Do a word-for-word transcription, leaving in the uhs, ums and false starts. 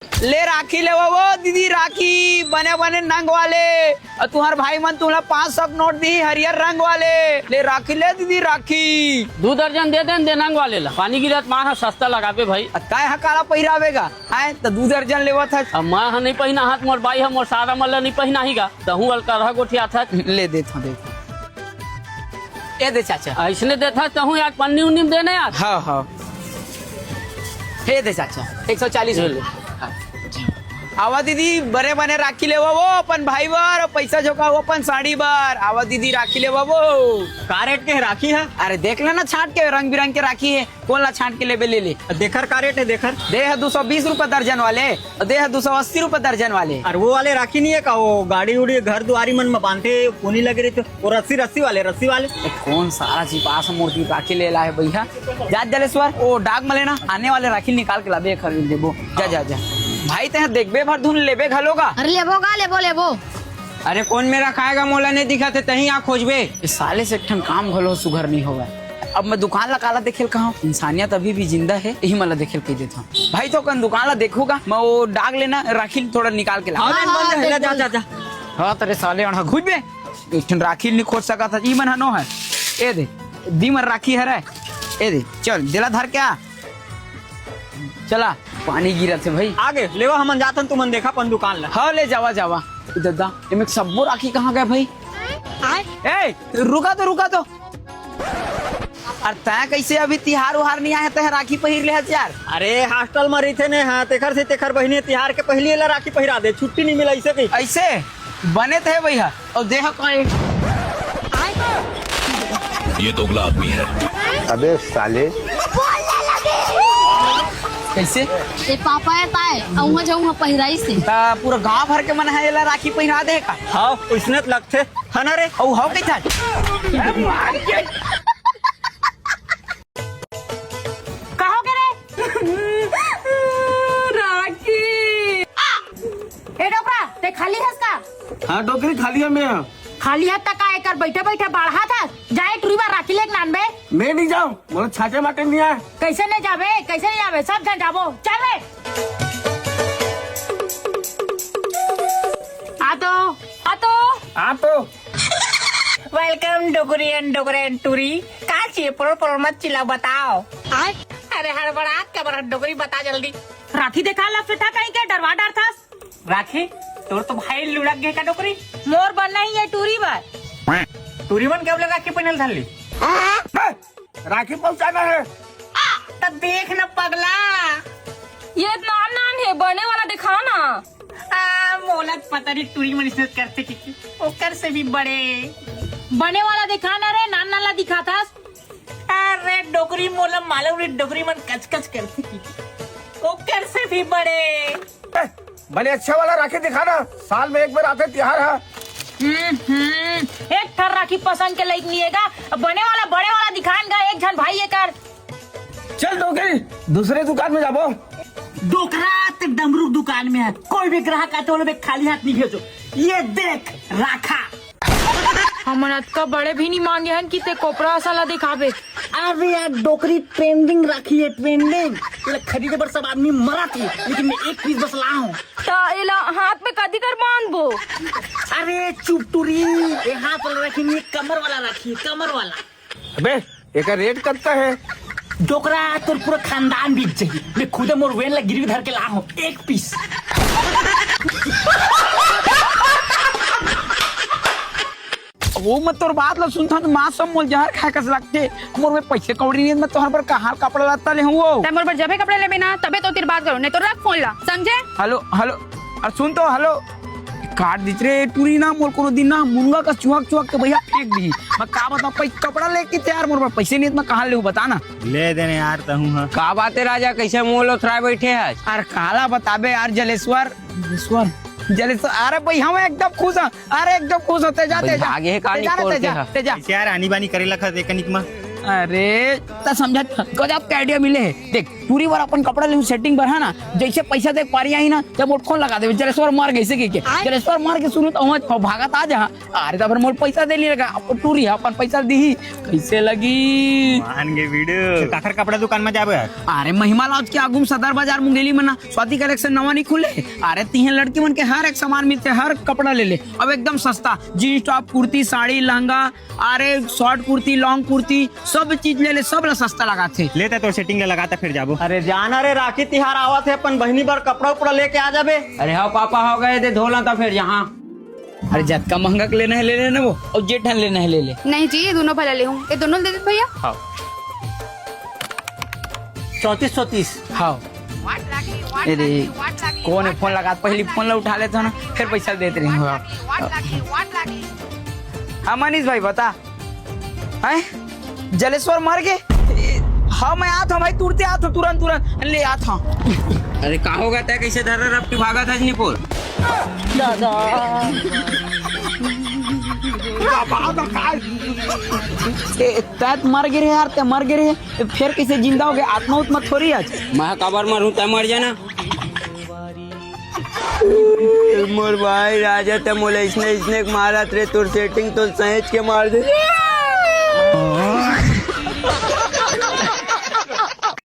ले राखी लेवा वो दीदी, राखी बने बने नंग वाले। अउ तुंहर भाई मन तुमला पाँच सौ के नोट दिही हरियर रंग वाले। ले राखी ले दीदी, राखी। दू दर्जन दे देन दे नंग वाले ला। पानी गिरत मार ह सस्ता लगाबे भाई। अ तैं ह काला पहिराबे गा? आय त दू दर्जन लेवत हस। अब मैं ह नइ पहिनाहत, मोर बाई ह मोर सारा मन ला नइ पहिनाही गा। तहूँ अलकरहा गोठियाथस। ले देत हँव, देत हँव। ए दे चाचा। अइसने देथस तहूँ यार, पन्नी उन्नी म देना यार। हाँ, हाँ। हे दे चाचा, एक सौ चालीस ले ले। आवा दीदी, बने बने राखी लेवा वो अपन भाई बर, अउ पइसा झोंका वो अपन साड़ी बर। आवा दीदी, राखी लेवा वो। का रेट के राखी हे? अरे देख लेना छांट के, रंग बिरंग के राखी हे, कोन ला छांट के लेबे ले ले। देखर का रेट हे देखर? दे ह दू सौ बीस रुपया दर्जन वाले, अउ दे ह दू सौ अस्सी रुपया दर्जन वाले। अरे वो वाले राखी नइ हे का, वो गाड़ी उड़ी घर दुआरी मन म बांधे, पुनी लगे रहिथे, वो रस्सी, रस्सी वाले, रस्सी वाले। ए, कोन सारा चिपास मोर तीर राखी ले लाहे भइया? जा जलेश्वर, वो डाक म लेना, आने वाले राखी निकाल के लाबे, खरीद देबो। जा, जा, जा। भाई, तैं देखबे भर धुन लेबे घलो गा? अरे लेबो गा, लेबो, लेबो। अरे कोन मेर रखाय गा, मोला नइ दिखत हे, तहीं आ खोजबे। ए साले से एक ठन काम घलो सुघर नइ होवय। अब मैं दुकान ला काला देखे ल कहँव, इंसानियत अभी भी जिंदा हे, इही मन ला देखे ल कहि देथँव। भाई, थोकन दुकान ला देखहू गा, मैं वो डाक लेना, राखी थोड़ा निकाल के ला। हाँ, हाँ, हाँ, जा, जा, जा। हाँ, त रे साले अनहा घुसबे। एक ठन राखी ल नइ खोज सकत हस, ई मन ह नो हे। ए दे, दीमर राखी हरय। ए दे, चल, देला धर के आ। चला, पानी गिरत हे भई। आगे, लेवा हमन जाथन, तुमन देखा अपन दुकान ला। हाँ, ले जावा, जावा। ददा, एमे सब्बो राखी कहाँ गय भई? ए, रुका तो, रुका तो। अरे तैं कइसे अभी तिहार उहार नइ आय हे, तैं राखी पहिर ले हस यार? अरे hostel म रहिथे ने, हाँ, तेखर से तेखर बहिनी तिहार के पहिली एला राखी पहिरा दे, छुट्टी नइ मिलय अइसे कहि। अइसे? बने त हे भइया, अउ देख कोई। ये दोगला आदमी है। अबे साले। कइसे? ए पापा हे ताय, अउ उहाँ जाऊँ, उहाँ पहिराइस हे। त पूरा गांव भर के मन ह एला राखी पहिरा दे का? हाँ, अइसने त लगथे। हे ना रे? अउ हव कइथन? का होगे रे? राखी। ए डोकरा, तैं खाली हस का? हाँ डोकरी, खाली हे मैं। खाली हस त का एकर बइठे बइठे बाढ़त हस? जा ए टुरी बर राखी लेके लान बे। मैं नइ जाँव, मोला छाँटे माटे नइ आय। कइसे नइ जाबे, कइसे नइ जाबे? सब झन जाबो, चल बे। आ तो, आ तो। आ तो। Welcome डोकरी and डोकरे and टुरी। का चाहिए? परोर परोर मत चिल्लाओ, बताओ। अरे हड़बड़ात काबर हस डोकरी, बता जल्दी। राखी देखा ला फिठा कहीं के, डरवा डरथस। राखी, तोर तो भाई लुढ़क गे का डोकरी? मोर बर नहीं, ये टुरी बर। टुरी मन के अब ले राखी पहिने ल धर ली। राखी पहुंचाना है। त देख न पगला। ये नान नान हे, बने वाला दिखा ना। आ, मोला त पता नहीं टुरी मन इसने करथे कि, कि ओकर से भी बड़े। बने वाला दिखा ना रे, नान नान ला दिखाथस। अरे डोकरी, मोला मालूम नहीं डोकरी मन कचकच करथे कि, कि ओकर से भी बड़े। ए, बने अच्छा वाला राखी दिखा ना, साल में एक बार आथे तिहार हा। हम्म, हम्म, एक ठन राखी पसंद के लइक नइ हे गा, बने वाला, बड़े वाला दिखान गा, एक झन भाई एकर। चल डोकरी, दूसरे दुकान में जाबो। डोकरा, ते डमरू दुकान में हे, कोई भी ग्राहक आथे, ओला बे खाली हाथ नइ भेजो। ये देख, राखा। हमन अतका बड़े भी नइ मांगे हन कि ते कोपरा असन ला दिखाबे। अरे यार, डोकरी trending राखी हे, trending। एला खरीदे बर सब आदमी मरत हे, लेकिन मैं एक piece बस लाहूं। त एला हाथ में कदी कर बांधबो? अरे चुप टुरी, ये हाथ वाला राखी नहीं, कमर वाला राखी, कमर वाला। अबे, एकर rate कतका हे? डोकरा, तोर पूरा खानदान बिक जाही। मैं खुदे मोर वेन ला गिरवी धर के लाहूं, एक piece। वो मैं तोर बात ला सुनथंव त माँ सब मोल जहर खाए कस लगथे। मोर में पैसे कौड़ी नहीं हे, मैं तोहर बर कहाँ कपड़ा लत्ता लेहूं वो। तैं मोर बर जबे कपड़ा लेबे ना, तबे तो तेर बात करो, नहीं तो रख फोन ला, समझे? हेलो, हेलो, अरे सुन तो, हेलो। काट दिस रे टुरी ना, मोर कोनो दिन ना मुनगा कस चुहक चुहक के भैया फेंक दिही। मैं का बतावं, पै-, कपड़ा लेके तैयार, मोर बर पैसे नहीं हे, मैं कहाँ लेहूं, बता ना। ले देने यार, तहूं हा। का बात हे राजा, कइसे मुंह लोथराए बइठे हस? अरे काला बताबे यार जलेश्वर, जलेश्वर, जलेश्वर, अरे भाई हम एकदम खुश हन, अरे एकदम खुश हन, तैं जा, भाई तैं जा, भागे हे का तैं जा, निकोल तैं के जा, हा? तैं जा। कइसे यार आनी बानी करे लखत हे कनिक मा? अरे त समझत, गजब के idea मिले हे। देख, टूरी बर अपन कपड़ा लेहूं सेटिंग बर, है ना, जैसे पैसा देख पारी आही ना, जब मोर फोन लगा देबे, जलेश्वर मर गइसे कहिके। जलेश्वर मर के सुनहूं त उहां भागत आ जाहूं। अरे त फेर मोर पैसा दे नइ लगा, अपन टूरी ह अपन पैसा दिही, कइसे लगी? मान गे वीडियो। काखर कपड़ा दुकान में जाबे यार? अरे महिमा लॉज के आगू में सदर बाजार मुंगेली में ना स्वाति कलेक्शन नवा नइ खुले। अरे तिहां लड़की मन के हर एक सामान मिलथे, हर कपड़ा ले ले, अब एकदम सस्ता। जींस टॉप, कुर्ती, साड़ी, लहंगा, अरे शॉर्ट कुर्ती, लॉन्ग कुर्ती, सब चीज ले ले, सब ला सस्ता लगाथे। ले त तोर सेटिंग ला लगा त फेर जाबो। अरे जाना रे, राखी तिहार आवत हे, अपन बहिनी बर कपड़ा उपड़ा लेके आ जाबे। अरे हव पापा, हव गे दे धो ला त फेर जाहूं। अरे जतका महंगा के लेना हे ले ले ना वो, अउ जे ठन लेना हे ले ले। नहीं जी, ये दोनों भला लेहूं, ये दोनों दे दे भैया। हव। चौंतीस सौ तीस। हव। अरे कोन हे फोन लगात, पहिली फोन ला उठा लेथंव ना, फेर पैसा देत रहिहूं। हव। हाँ मनीष भाई बता। हैं? जलेश्वर मर गे? हाँ, मैं आत हंव भाई, तुरते आत हंव, तुरंत, तुरंत ले आत हंव। अरे का होगे, तैं कइसे धरे रपटी भागत हस निपोर? ए, तैं त मर गे रहे यार, तैं मर गे रहे, फेर कइसे जिंदा होगे? आत्मा उतमा थोड़ी हस। मैं काबर मरहूं, तैं मर जाना। मोर भाई राजा, तैं मोला अइसने अइसने मारत रहे, तोर सेटिंग तो सहेज के मार दे।